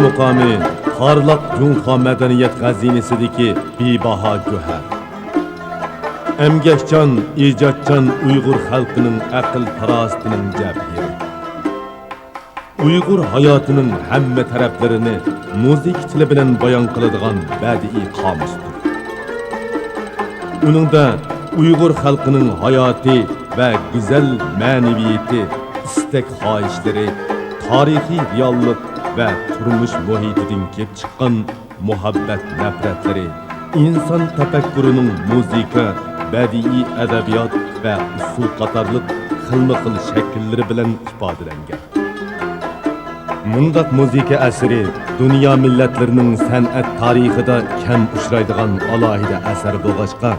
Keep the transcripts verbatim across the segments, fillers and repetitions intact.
مۇقامى پارلاق جۇڭخۇا مەدەنىيەت خەزىنىسىدىكى بىباھا گۆھەر. ئەمگەكچان، ئىجادچان ئۇيغۇر خەلقىنىڭ ئەقىل-پاراسىتىنىڭ جەۋھىرى. ئۇيغۇر ھاياتىنىڭ ھەممە تەرەپلىرىنى مۇزىكا تىلى بىلەن بايان قىلىدىغان بەدىئىي قامۇستۇر. ئۇنىڭدا ئۇيغۇر خەلقىنىڭ ھاياتى ۋە گۈزەل مەنىۋىيىتى، ئىستەك-خاھىشلىرى، تارىخىي رېئاللىق ۋە تۇرمۇش مۇھىتىدىن كېلىپ چىققان مۇھەببەت-نەپرەتلىرى، ئىنسان تەپەككۇرىنىڭ مۇزىكا، بەدىئىي ئەدەبىيات ۋە ئۇسسۇل قاتارلىق خىلمۇخىل شەكىللىرى بىلەن ئىپادىلەنگەن. مۇنداق مۇزىكا ئەسىرى دۇنيا مىللەتلىرىنىڭ سەنئەت تارىخىدا كەم ئۇچرايدىغان ئالاھىدە ئەسەر بولغاچقا،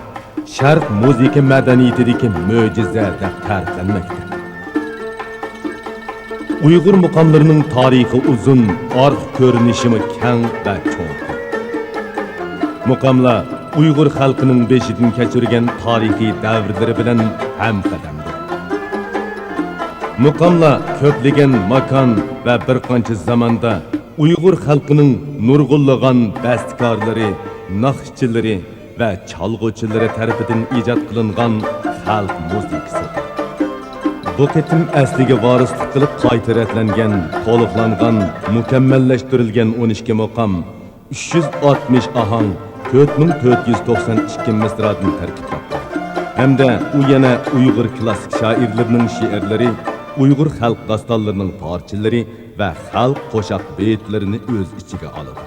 شەرق مۇزىكا مەدەنىيىتىدىكى مۆجىزە دەپ تەرىپلەنمەكتە. ئۇيغۇر مۇقاملىرىنىڭ تارىخى ئۇزۇن، ئارقا كۆرۈنۈشىمۇ كەڭ ۋە چوڭقۇر. مۇقاملار ئۇيغۇر خەلقىنىڭ بېشىدىن كەچۈرگەن تارىخىي دەۋرلىرى بىلەن ھەمقەدەمدۇر. مۇقاملار كۆپلىگەن ماكان ۋە بىر قانچە زاماندا ئۇيغۇر خەلقىنىڭ نۇرغۇنلىغان بەستىكارلىرى، ناخشىچىلىرى ۋە چالغۇچىلىرى تەرىپىدىن ئىجاد قىلىنغان خەلق مۇزىكىسىدۇر. بۇ قېتىم ئەسلىگە ۋارىسلىق قىلىپ قايتا رەتلەنگەن، تولۇقلانغان، مۇكەممەللەشتۈرۈلگەن ئون ئىككى مۇقام، ئۈچ يۈز ئاتمىش ئاھاڭ، تۆت مىڭ تۆت يۈز توقسان ئىككى مىسرادىن تەركىب تاپقان ھەمدە ئۇ يەنە ئۇيغۇر كلاسسىك شائىرلىرىنىڭ شېئىرلىرى، ئۇيغۇر خەلق داستانلىرىنىڭ پارچىلىرى ۋە خەلق قوشاق بېيىتلىرىنى ئۆز ئىچىگە ئالىدۇ.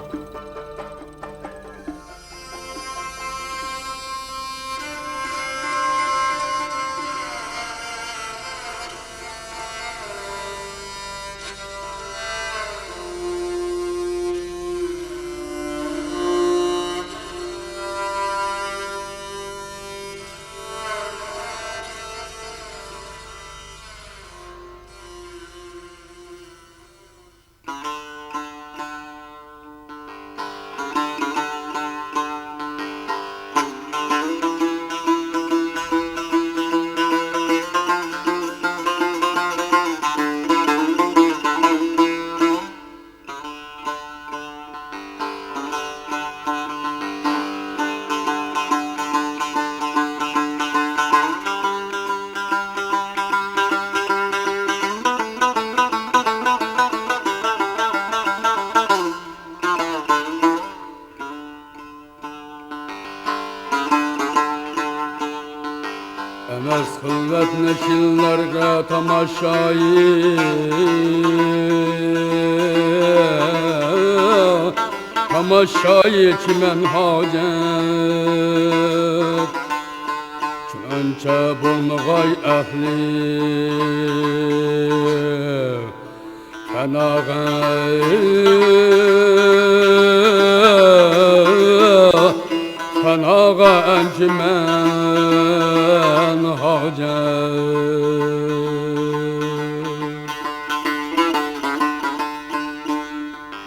ئەمەس خىلۋەت نەشىلەرگە تاماشايى، تاماشايى چىمەن ھاجەت. شۇنچە بولمىغاي ئەھلى پەناغا، پەناغا ئەنجۈمەن ھاجەت.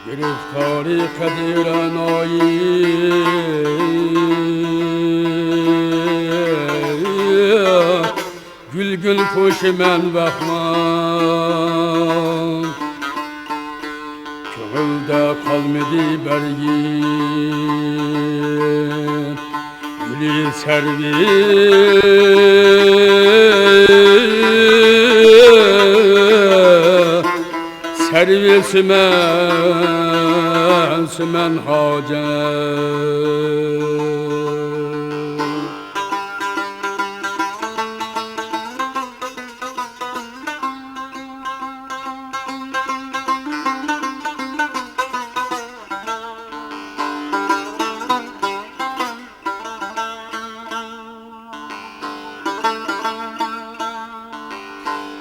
گىرىفتارى قەدىرەنايى، گۈل گۈل پوشىمەن باغما، كۆڭۈلدە قالمىدى بەرگى گۈلى سەرۋى، سەرۋى سىمەن، سىمەن ھاجەت.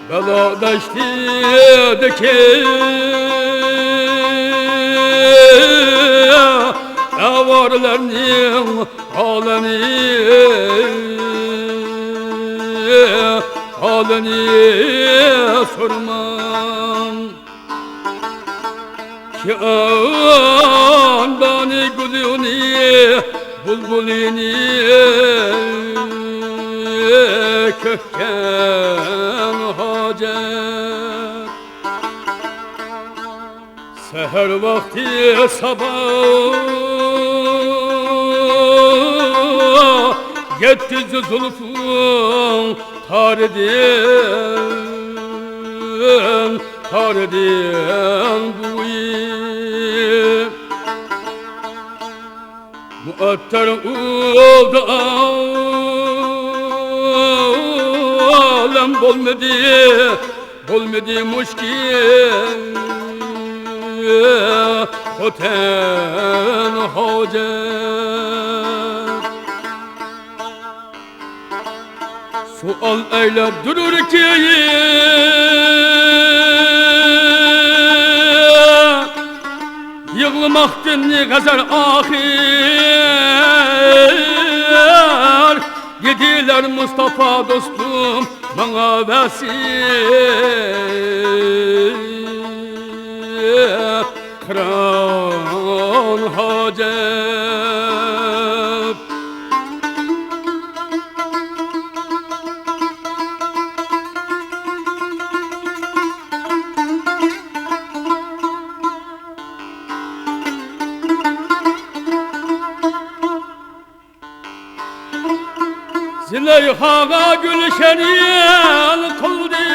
بەلا دەشتىدىكى ئاۋارىلەرنىڭ ھالىنى، ھالىنى سورىماڭ. كىئاندانى گۈلىنى، بۇلبۇلىنى كۆككەن ھاجەت. سەھەر ۋاقتى سابا يەتكۈزدى زۇلپۇڭ تارىدىن، تارىدىن بويى. مۇئەتتەر ئۇلدا ئالەم بولمىدى، بولمىدى مۇشكىل خوتەن ھاجەت. سوئال ئەيلەپ دۇرۇر كېيىن، يىغلىماقتىن غەزەل ئاخىر. دېدىلەر مۇستافا دوستۇم ماڭا ۋەسىيەت. قىران ھاجەت. زۇلەيخاغا گۈلشەن يەل قىلدى.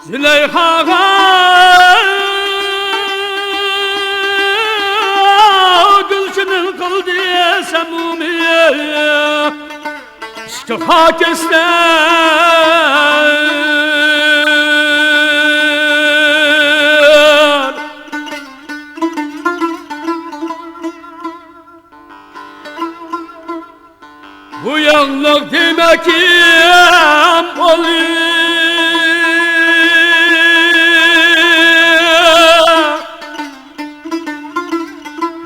زۇلەيخاغا گۈلشەن قىلدى سەمۇمى. ئىشقى خاكىستەر. بۇ ياڭلىق دېمەككىم ئولى.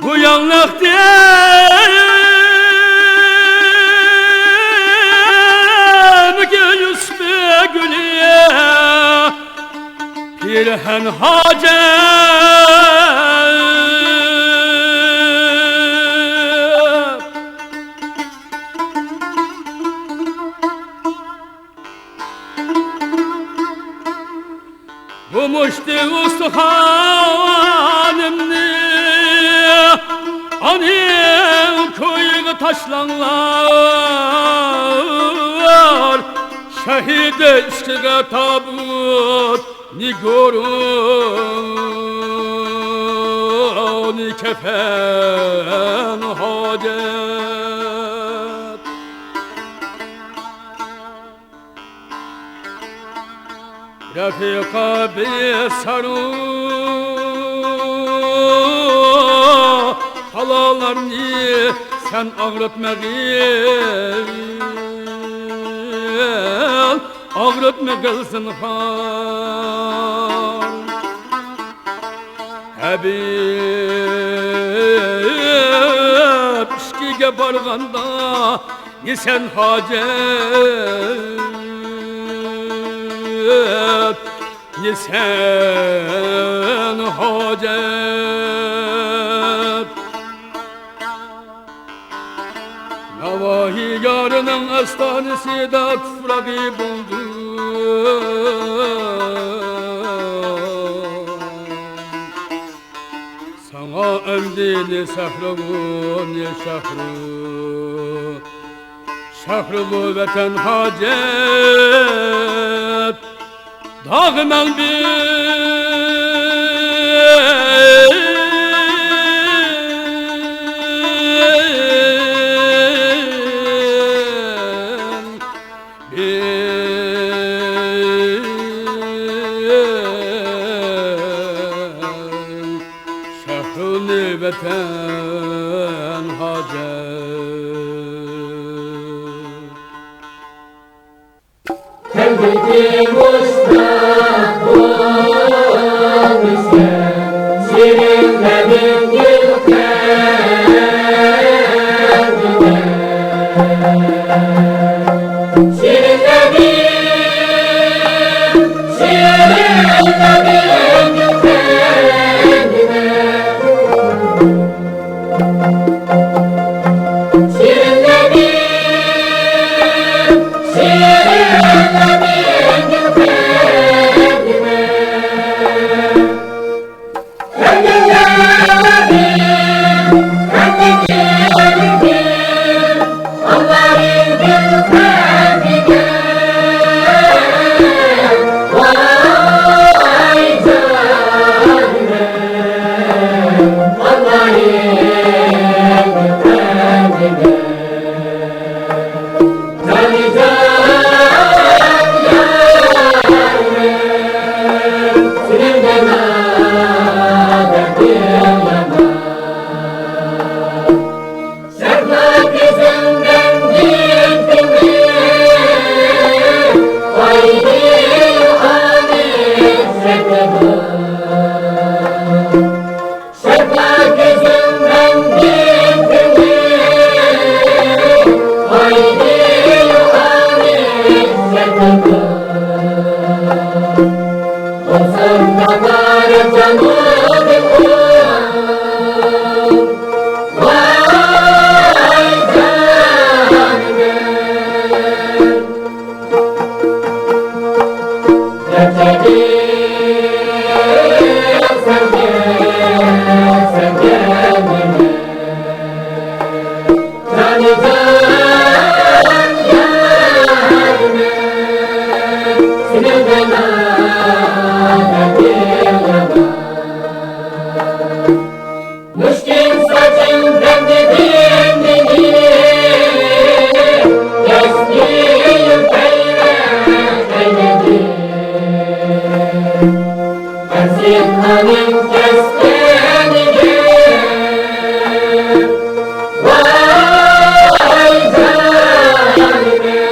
بۇ ياڭلىقتىن يۈسۈپ گۈلى پىرھەن ھاجەت. بۇ مۇشتى ئۇستىخانىمنى ئانا كويىغا تاشلاڭلار. شەھىدە ئىشقىغا تابۇت نىگورۇنى كەفەن ھاجەت. رەفىقا بىسارۇ خالالارنى سەن ئاغرىتمىغىن، ئاغرىتمىغىن زىنھار. ھەبىب ئىشكىگە بارغاندا يېسەن ھاجەت، يېسەن ھاجەت. ناۋاھى يارىنىڭ ئاستانىسىدا تۇپراغى بولدى. ساڭا ئەمدى نى سەھرۇ، نى شەھرۇ، شەھرۇ بۇ ۋەتەن ھاجەت، داغ مەلبىن. شەھرۇنى ۋەتەن ھاجەت. تەبىئىي مۇشتاق بولمىسا، شېرىن لەبىڭ گۈل قەدىدە. شېرىن لەبىڭ، شېرىن لەبىڭ گۈل قەدىدە. مۇشتۇم ساچىڭ بەندىدىن مېنى، ياسمىنىڭ پەيۋەن ئەيلىدى. قەرزىننىڭ كەسكىنىگە، ۋاي جانىمەن.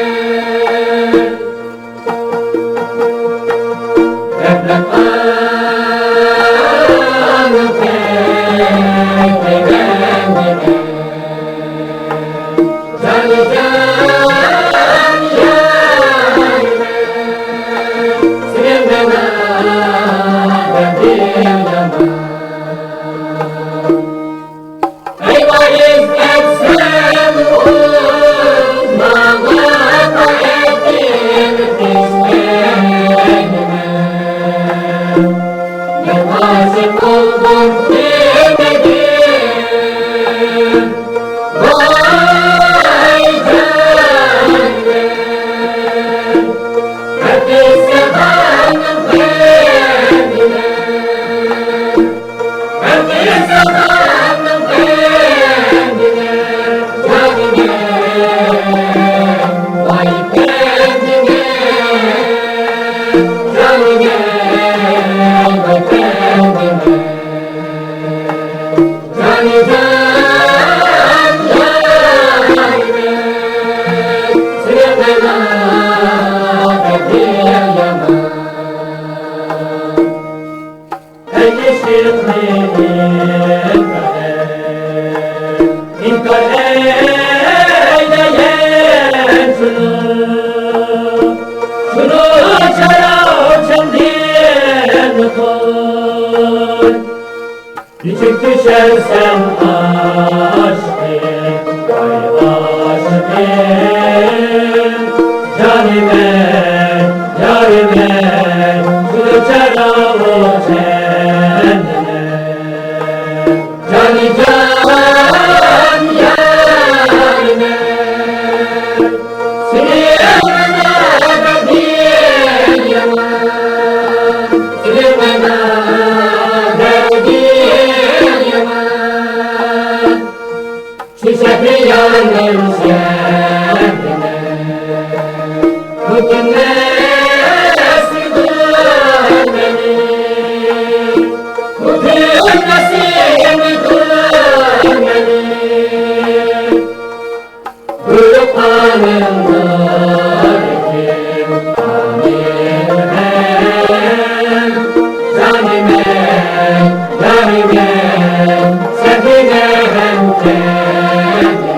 ئەگىشىپ مېنى ئىنكار ئەيلىگەن شۇنى، شۇنى چاراغۇچۇمدىن قوي. نېچۈن چۈشەرسەن ئاشىقىم، ۋاي ئاشىقىم، جانىمەن، يارىمەن، شۇنى چاراغۇچۇمدىن. جانىجان، يارىمەن، سېنىڭ مانا دەردىڭ يامان، سېنىڭ مانا دەردىڭ يامان. شۇ سەھرى يارىم سەن بىلەن بۇ كۈن نەسىمدۇر مېنى، بۇ كۈن نەسىمدۇر مېنى. بۇيرۇقلارنىڭ نۇرىدىن ئامىن ھەم جانىمەن، يارىمەن، سەفىنە ھەم كەندىمەن.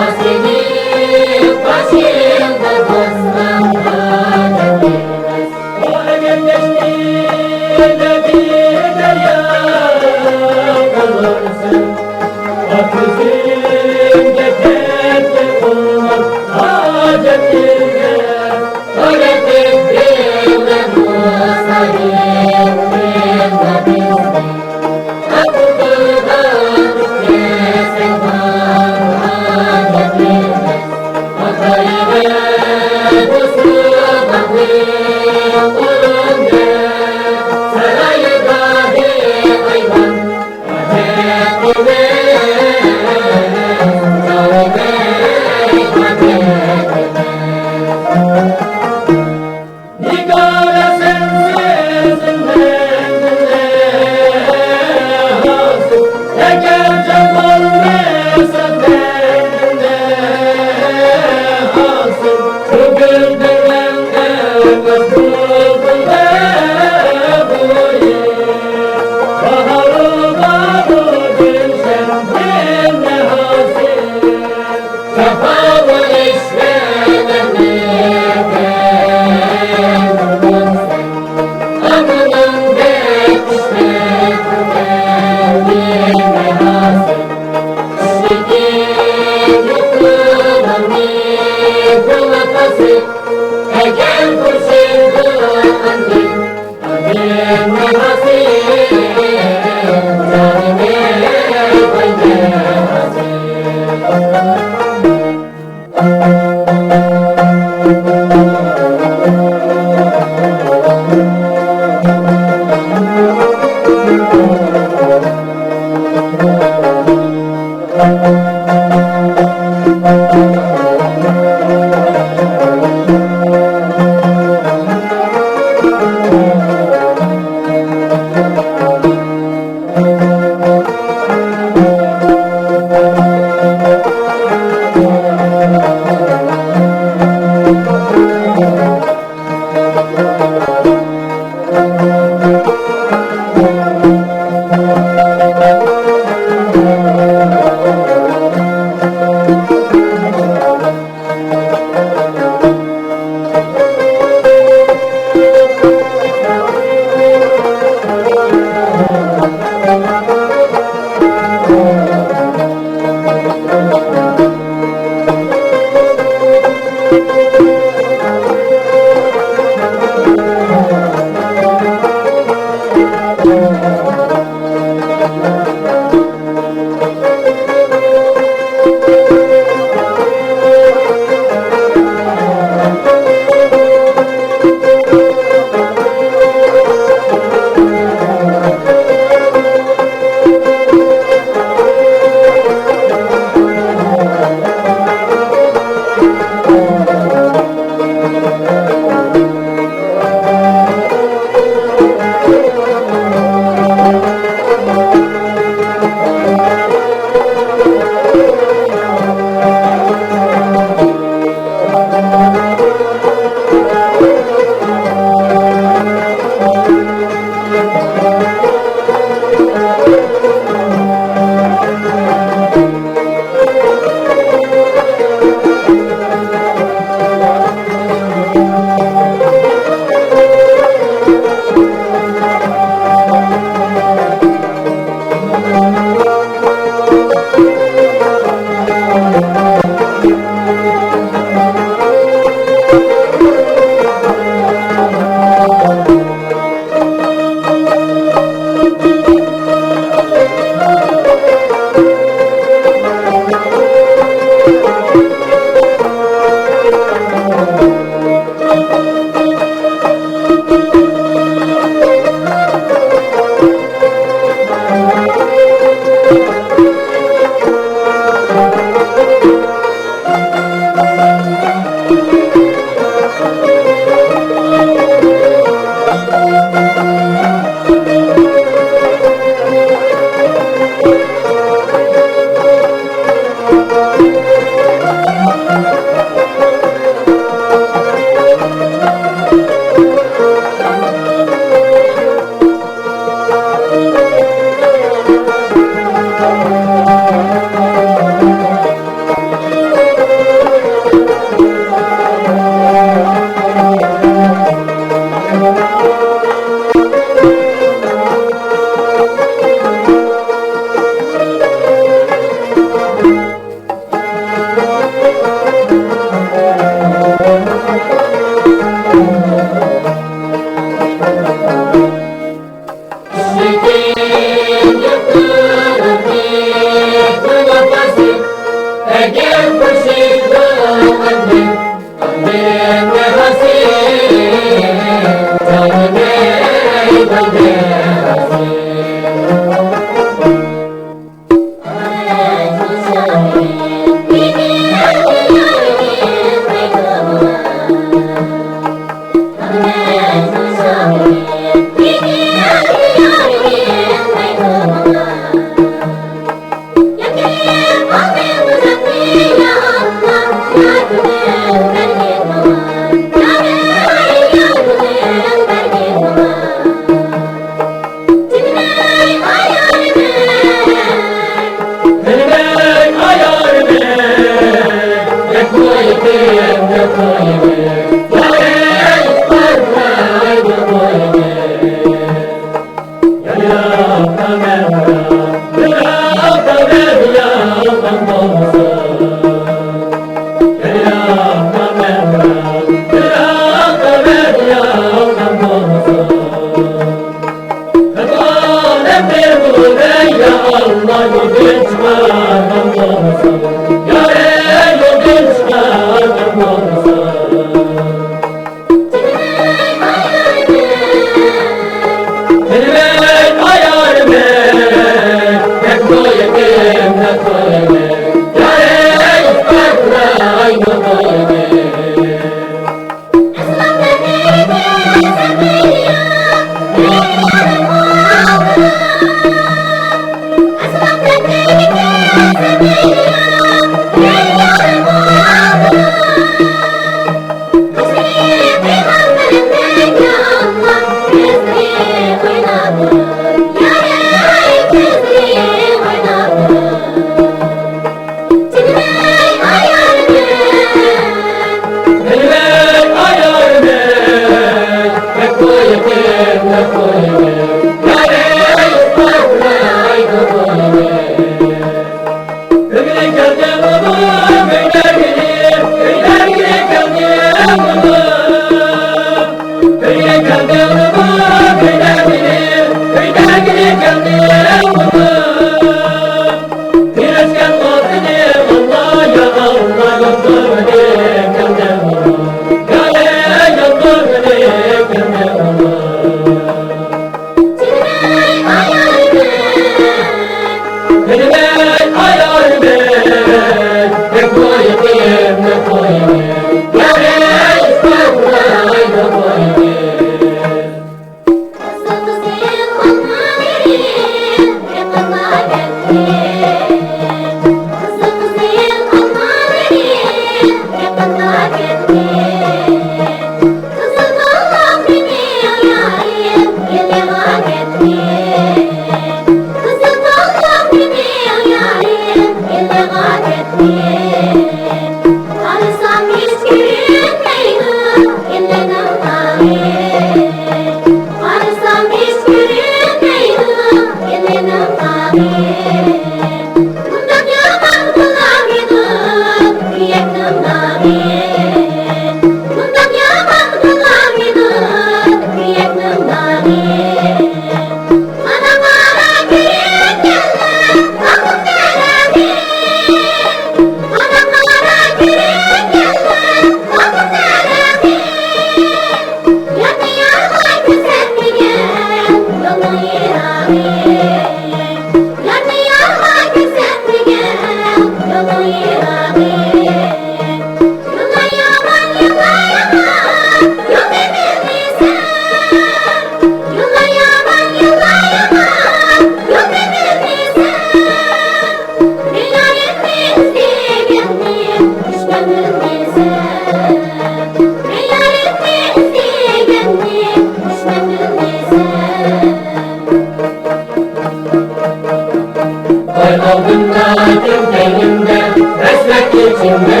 ئاي ئالدىمدا، كۈن كەينىمدە، ھەسرەت ئىچىمدە.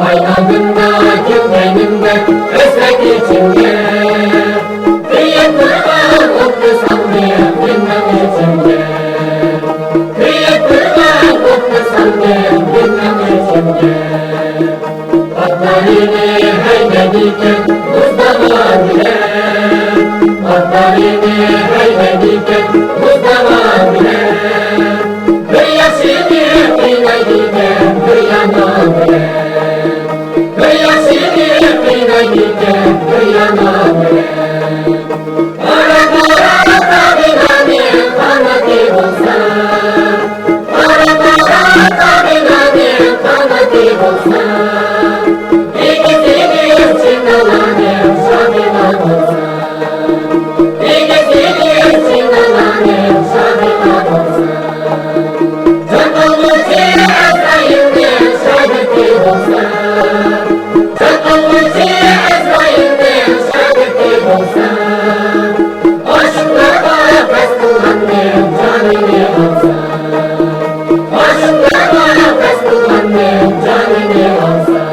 ئاي ئالدىمدا، كۈن كەينىمدە، ھەسرەت ئىچىمدە. كۆيۈپ تۇرغان ئوتنى سالدىم گۈلنىڭ ئىچىمگە. كۆيۈپ تۇرغان ئوتنى سالدىم گۈلنىڭ ئىچىمگە. ئاتلىرىنى ھەيدەيدىكەن مۇزداغان بىلەن. ئاتلىرىنى ھەيدەيدىكەن مۇزداغان بىلەن. بىر ياخشىنى قىينايدىكەن بىر يامان بىلەن. بىر ياخشىنى قىينايدىكەن بىر يامان بىلەن. قارا قارا تاغىلارنىڭ قانىتى بولسا، قارا قارا تاغىلارنىڭ قانىتى بولسا، ئىگىسىنى چىنالارنىڭ شادىلا بولسا، ئىگىسىنى چىنالارنىڭ شادىلا بولسا. جاقالغۇچى ئەزرائىلنىڭ شاگىرتى بولسا، جاقالغۇچى ئەزرائىلنىڭ شاگىرتى بولسا، ئاشىقلارغا قەست قىلغاننىڭ جانىنى ئالسا، ئاشىقلارغا قەست قىلغاننىڭ جانىنى ئالسا.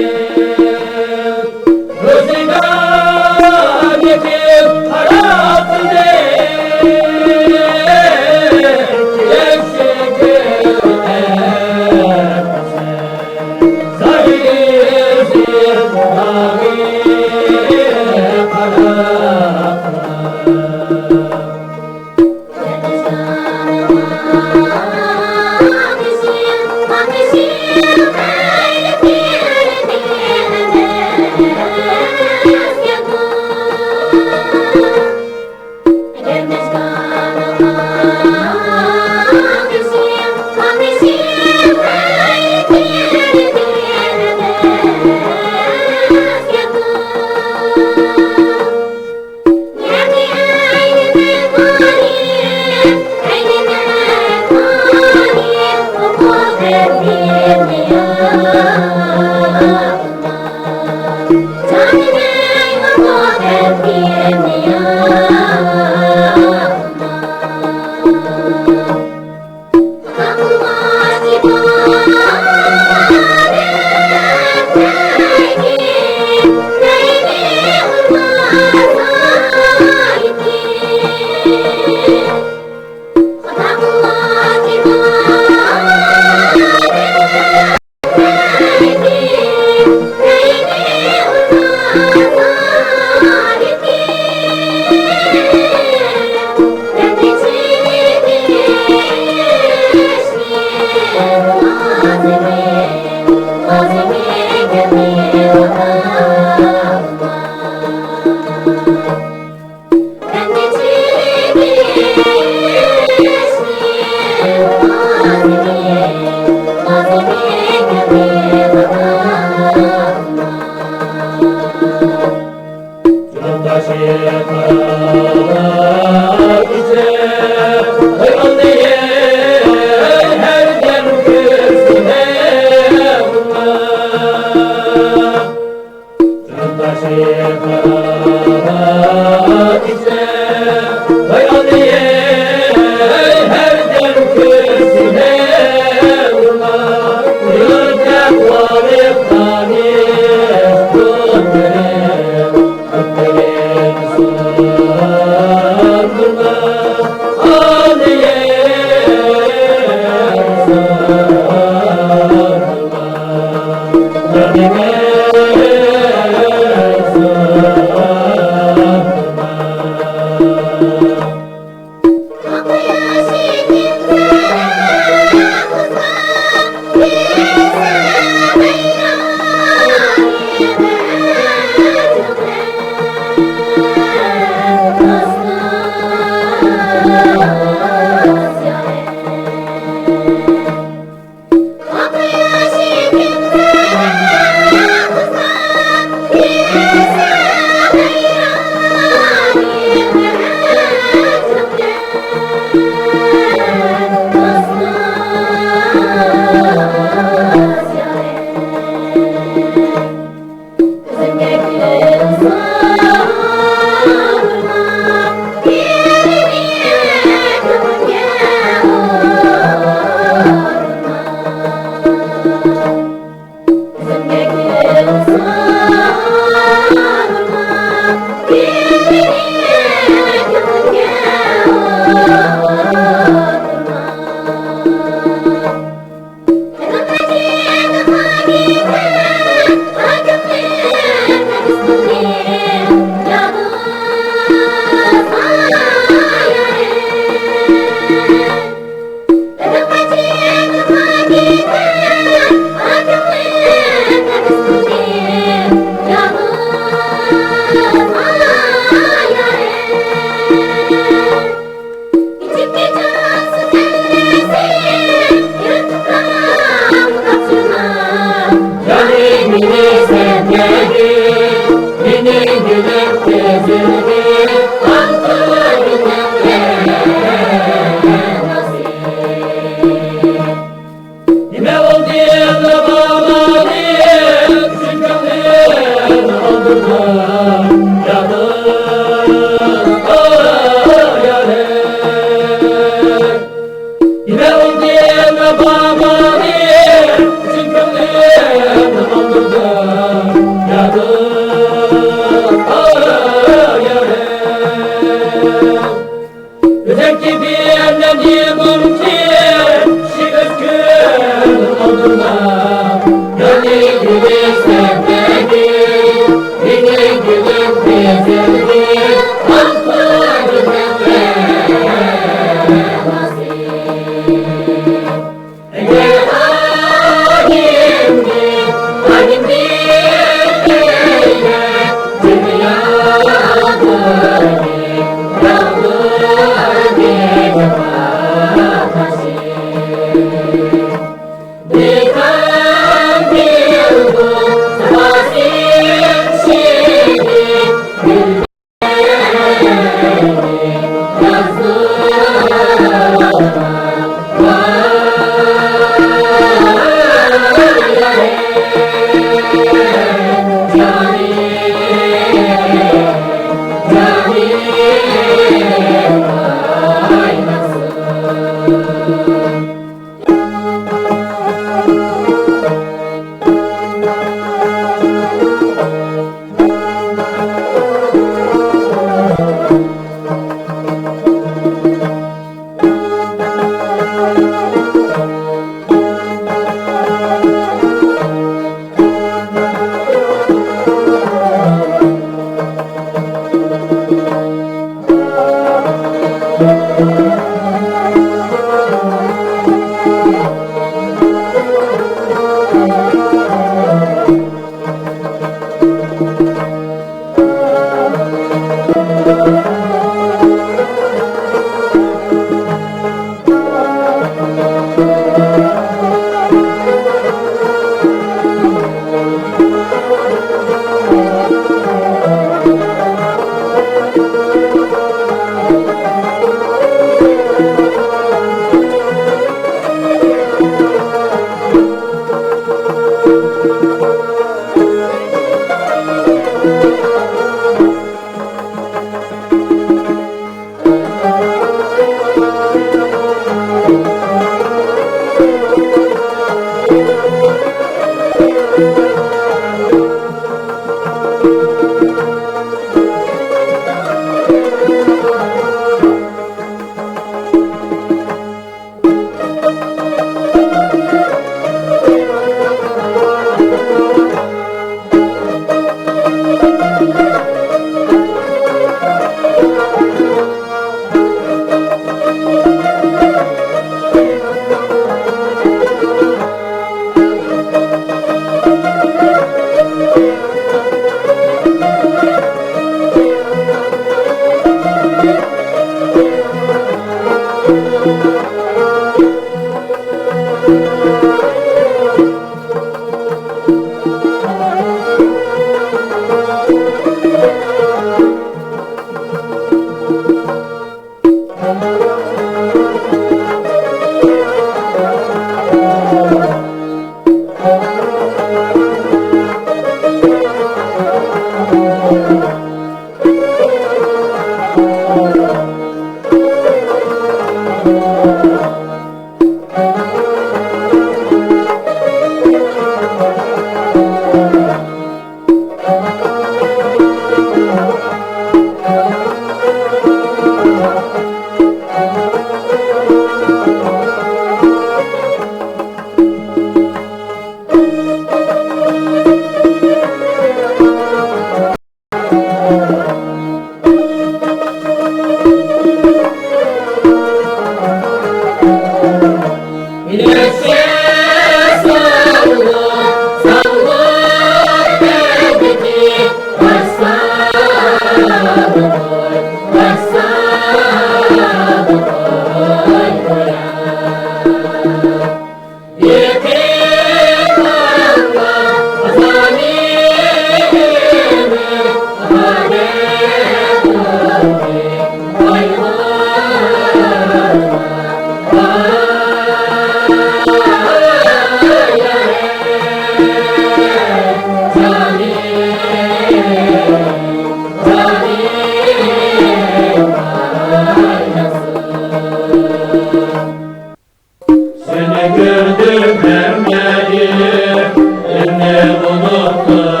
سېنى كۆردۈم ھەممە ئىشىمنى ئۇنۇتتۇم.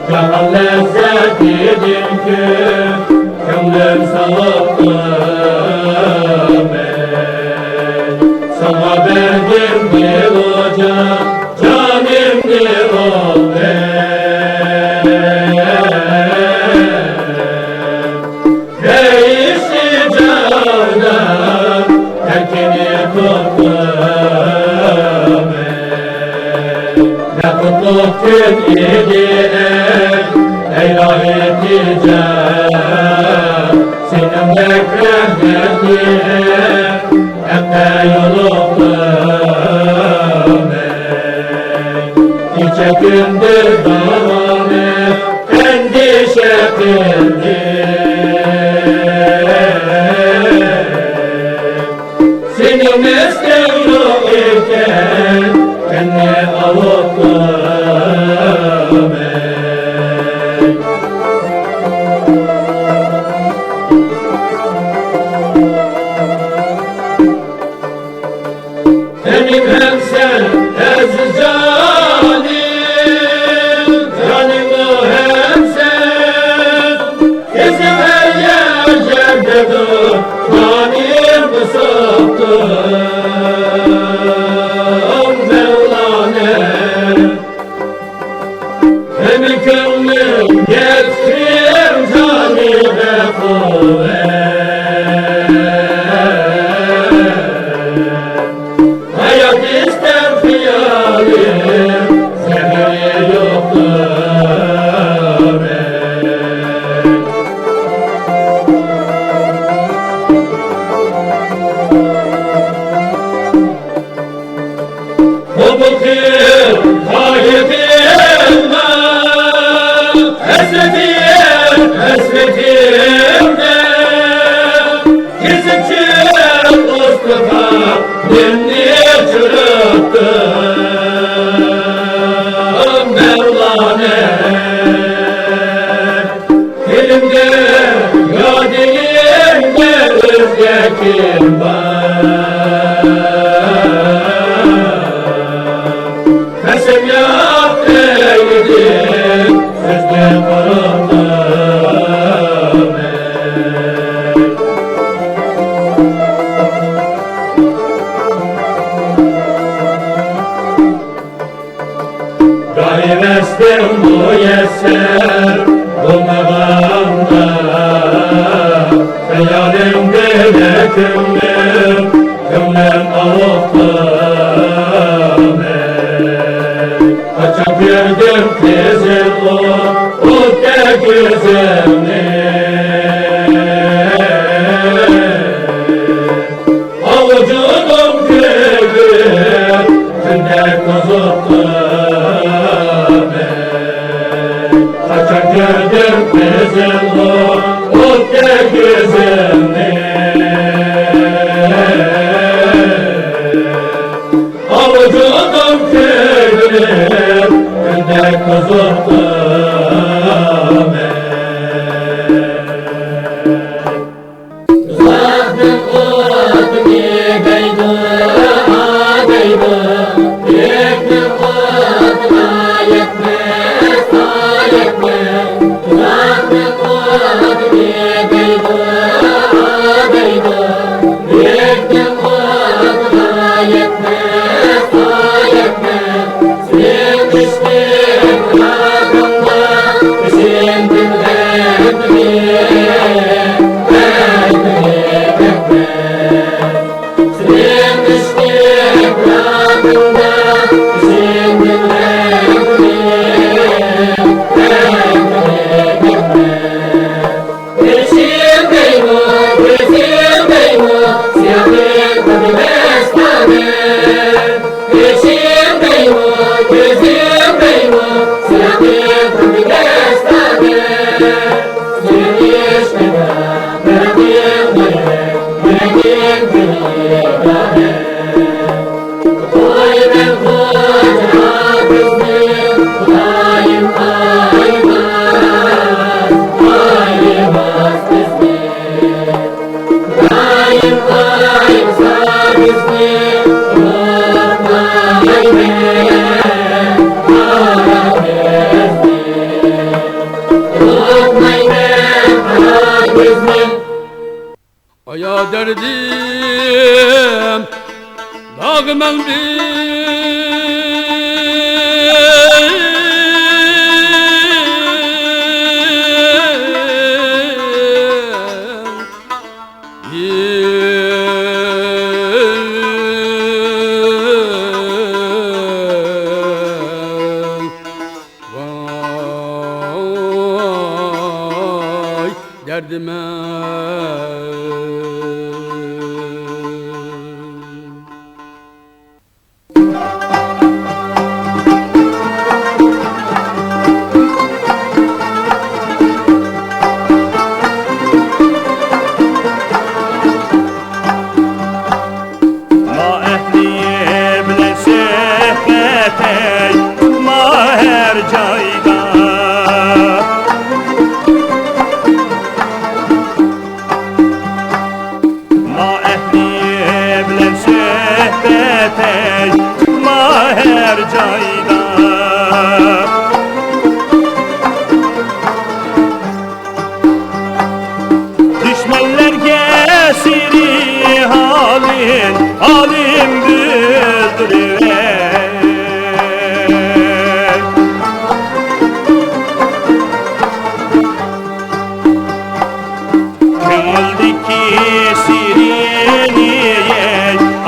جاھان لەززەت دېدىڭكى، كۆڭلۈم ساۋۇتتۇم. ساڭا بەردىم دىلۇجان، جانىمنى ئالدىم. بەيشى جادا تەكىنى تۇتتۇم. نە قۇتلۇق كۈن ئىدى، ئەي، ئەي ئايتىجان، سېنىڭدەك رەھمەتلىك ھەققە يولۇقتۇم. كېچە كۈندۈز داۋامى ئەندىشە قىلدىم. سېنىڭ مەستەڭ يوق ئىكەن، قېنى ئاۋۇتتۇم. غېمىم ھەم سەن ئەزىز جانىم، جانىممۇ ھەم سەن. كۆزۈم ھەر يەردە دۇر، جانىمنى ساقلىدىم مەۋلانە. غېمى كۆڭلۈم يەتكىن جانىمغا قۇۋۋەت. ھايات ئىستەر خىيالىم، زەھىرى يوقتۇر. قوبۇل قىل ھاياتىمنى، ھەسرىتىم، ھەسرىتىمنى. كېسىكچە ئۇستىخانىمنى چىرىتتىم مەۋلانە. تىلىمدە يا دىلىمدە ئۆزگە كىم بار؟ قەسەم ياق ئەيلىدىم سۆزگە قارىماي. دائىرەسىدىن مۇيەسسەر بولمىغاندا، خىيالىم بىلەن كۆڭلۈم، كۆڭلۈم ئاۋۇتتۇم. قاچان كۆردۈم قىزىل ئوت، ئوتتەك يۈزۈڭنى. ئاۋۇجۇدۇم كۆيۈپ، كۈندەك قىزىپ تۇرىمەن. قاچان كۆردۈم قىزىل ئوتتەك يۈزۈڭنى. ئاۋۇجۇدۇم كۆيۈپ، كۈندەك قىزىپ تۇرىمەن. بۇزاقنىڭ ئوتى دەيدۇ، دەيدۇ. كۆكنىڭ ئوتىغا يەتمەس، يەتمەس. بۇزاقنىڭ ئوتى دەيدۇ، ئايا دەردىم، داغ مەڭدىم. ۋاي دەردىم-ئەي. ما ئەھلى بىلەن سۆھبەت ئەي، تۇتما ھەر جايدا. ما ئەھلى بىلەن سۆھبەت ئەي، تۇتما ھەر جايدا. دۈشمەنلەرگە سىرى ھالىم، ھالىم بىلدۈرۈۋەي. كۆڭۈلدىكى سىرىنى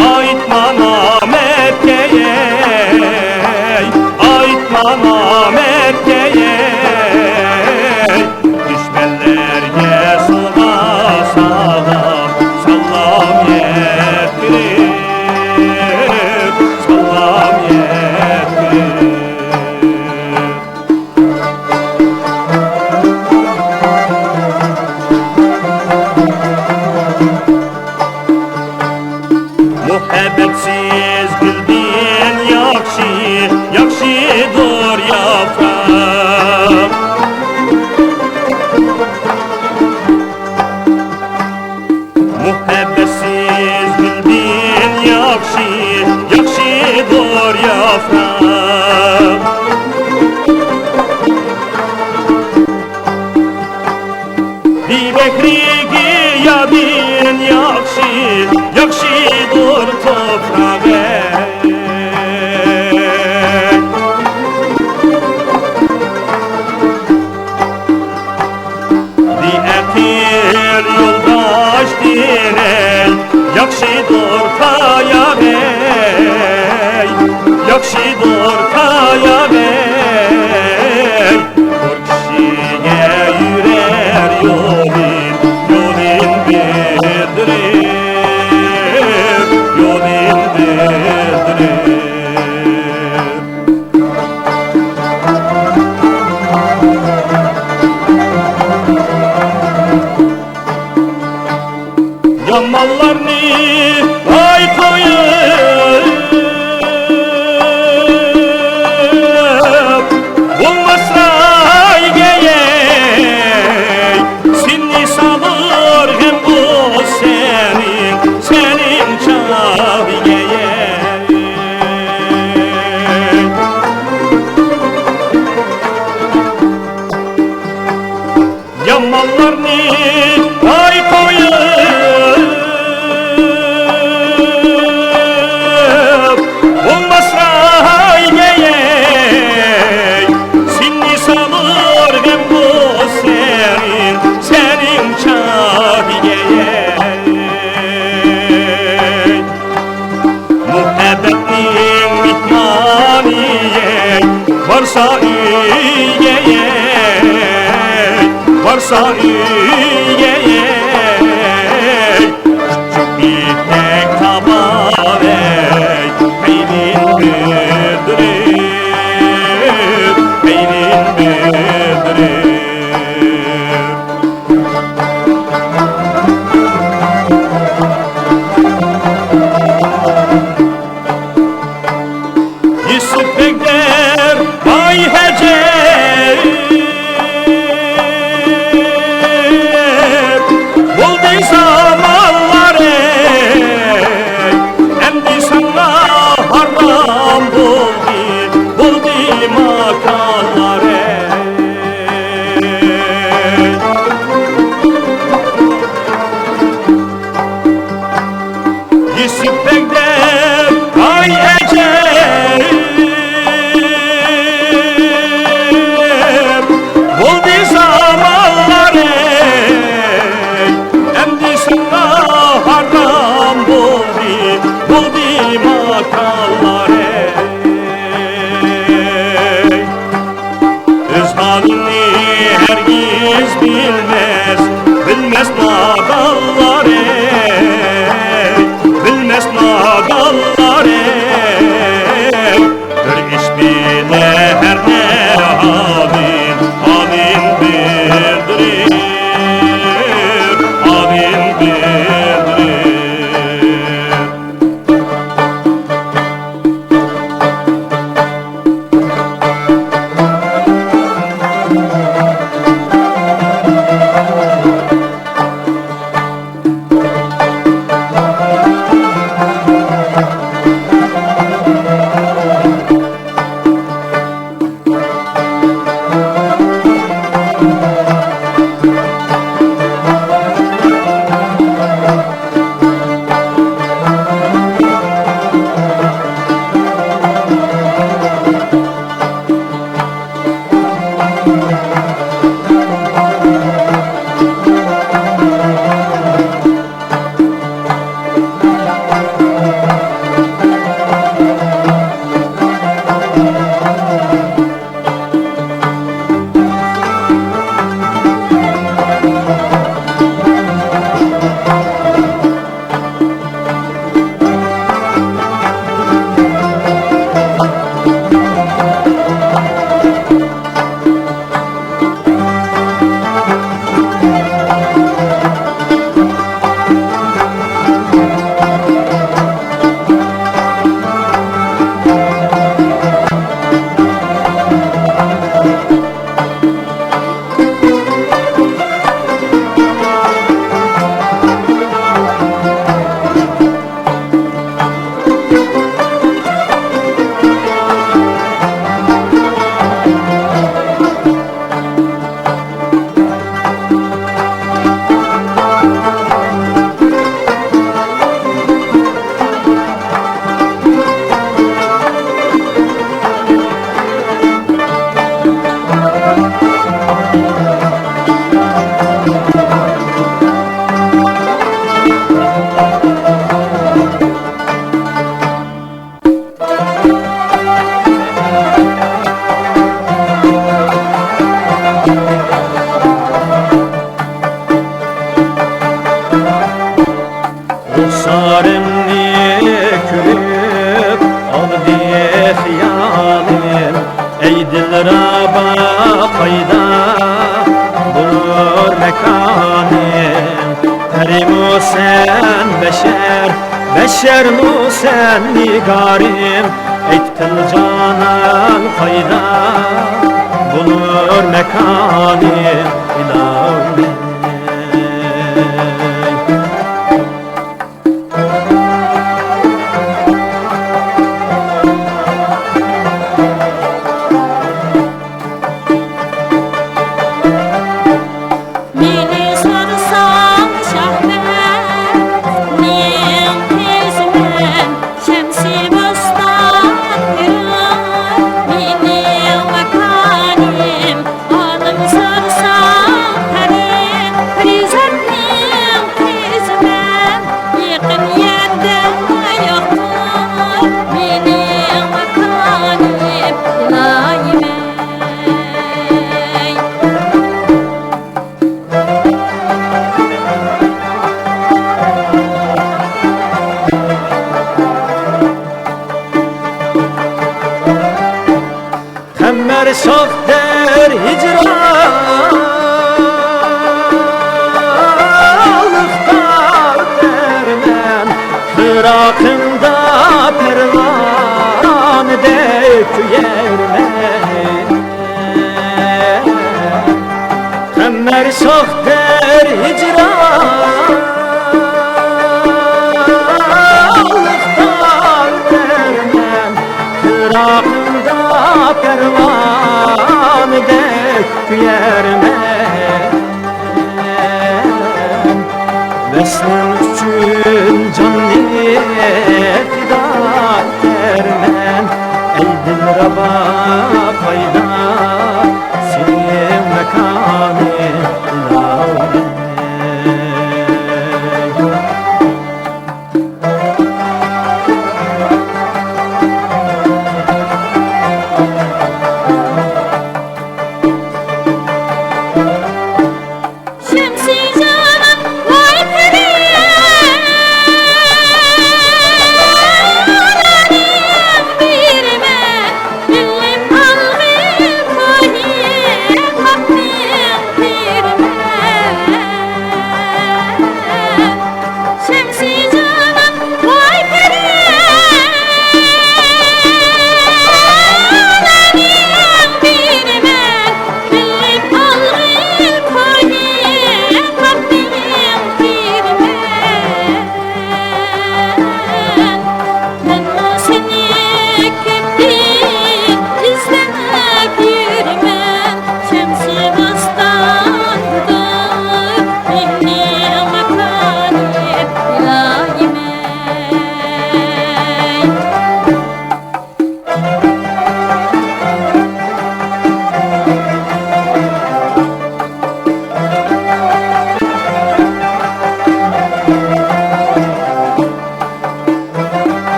ئېيتما نامەردكە، ئېيتما نامەردكە. دۈشمەنلەرگە سودا ساغا سالام يەتكۈزۈپ، سالام يەتكۈزۈپ. مۇھەببەتسىز گۈلدىن ياخشى، ياخشىدۇر ياپراق. مۇھەببەتسىز گۈلدىن ياخشى، ياخشىدۇر ياپراق. بىبەھرە گىيادىن ياخشى، ياخشىدۇر توپراق. بىئەقىل يولداشتىن ئەي، ياخشىدۇر تاياق ئەي، ياخشىدۇر تاياق ئەي. كىشىگە يۈرەر يولىنى، يولىنى بىلدۈرۈپ، يولىنى بىلدۈرۈپ. يامانلارنى ۋاي قويۇپ، ئۆيگە، ئەي، ئۇچۇپ يېتەك تاپالاي، مەيلىم بىلدۈرۈپ، مەيلىم بىلدۈرۈپ. يۈسۈپ بەگدەر، ۋاي ئەجەب، بولدى زامانلار، ئەي، ئەمدى ساڭا ھارام بولدى، بولدى ماكانلار، ئەي. يۈسۈپ بەگدەر، ۋاي ئەجەب، بولدى زامانلار، ئەي، ئەمدى ساڭا ھارام بولدى، بولدى ماكانلار، ئەي. ئۆز ھالىنى ھەرگىز بىلمەس، بىلمەس نادانلار، ئەي، بىلمەس نادانلار، ئەي. بىر ئىش بىلە ھەر نەر ھالىم، ھالىم بىلدۈرۈپ، ھالىم بىلدۈرۈپ. رۇخسارىڭنى كۆرۈپ ئالدى خىيالىم، ئەي دىلرەبا، قايدا بولۇر ماكانىم؟ پەرىمۇ سەن بەشەر، بەشەرمۇ سەن نىگارىم؟ ئېيتقىن جانان، قايدا بولۇر ماكانىم، ئىلاھىم؟ مېنى سورىساڭ، شاھمەت، مېنىڭ قىزىمەن، شەمسى بوستان، مېنىڭ ماكانىم، ئالىم سورىساڭ، قەدىم شوخ دەر ھىجرانلىقتا دەرمەن، پىراقىڭدا پەرۋانىدەك كۆيەرمەن. قەمەر شوخ دەر ھىجرانلىقتا دەرمەن، پىراقىڭدا پەرۋانىدەك كۆيەرمەن. ۋەسلىڭ ئۈچۈن جاننى پىدا ئېتەرمەن، ئەي دىلرەبا پايدا سېنىڭ ماكانىڭ ئىلاھىم.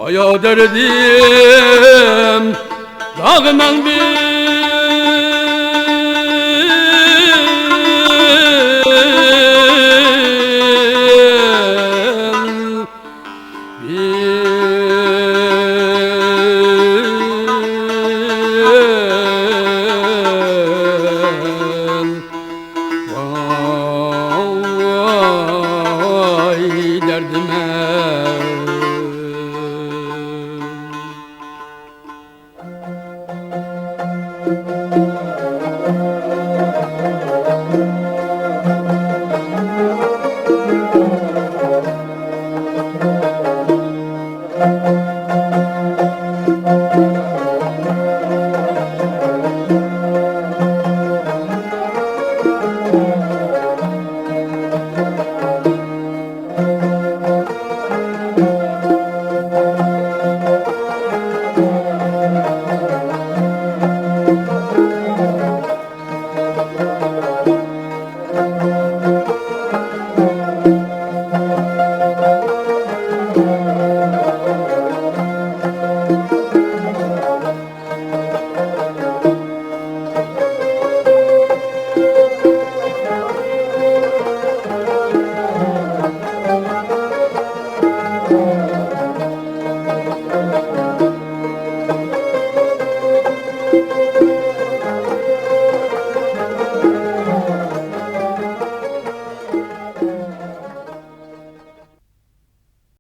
ئاياغ دەردىم داغنىڭ